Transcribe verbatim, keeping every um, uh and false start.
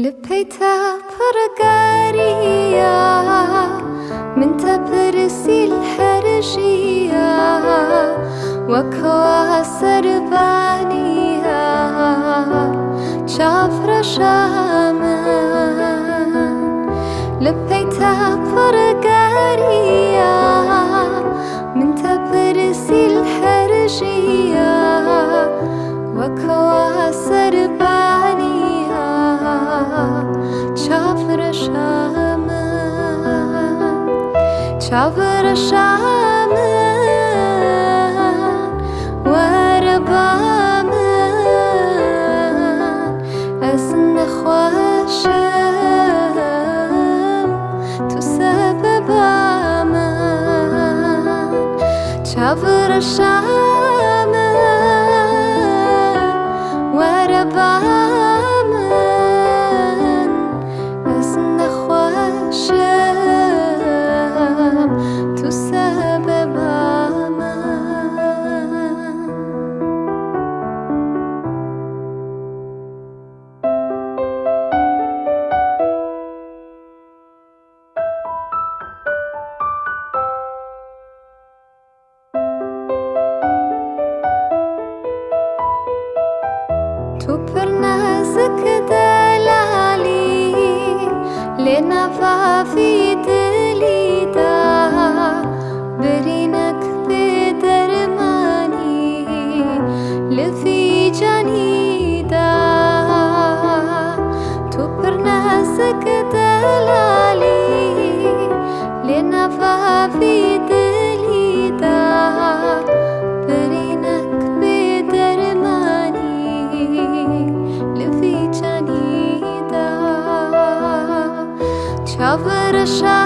Li pey te pir geriya, min te pirsî li her jiya, wek wa serbaniya, çav reşa min. Li pey te pir geriya, min te pirsî li her jiya, wek wa serbaniya, çav reşa min, çav reşa min, were ba min, ez nexweş im, tu sebeba min, çav reşa min, were ba min, ez nexweş im, tu sebeba min. Tu pir nezik delalî, lê nava vî dilî de birînek bê dermanî li vî canî de. Tu pir nezik delalî, lê nava vî dilî de birînek bê dermanî li vî canî de. Çav reşa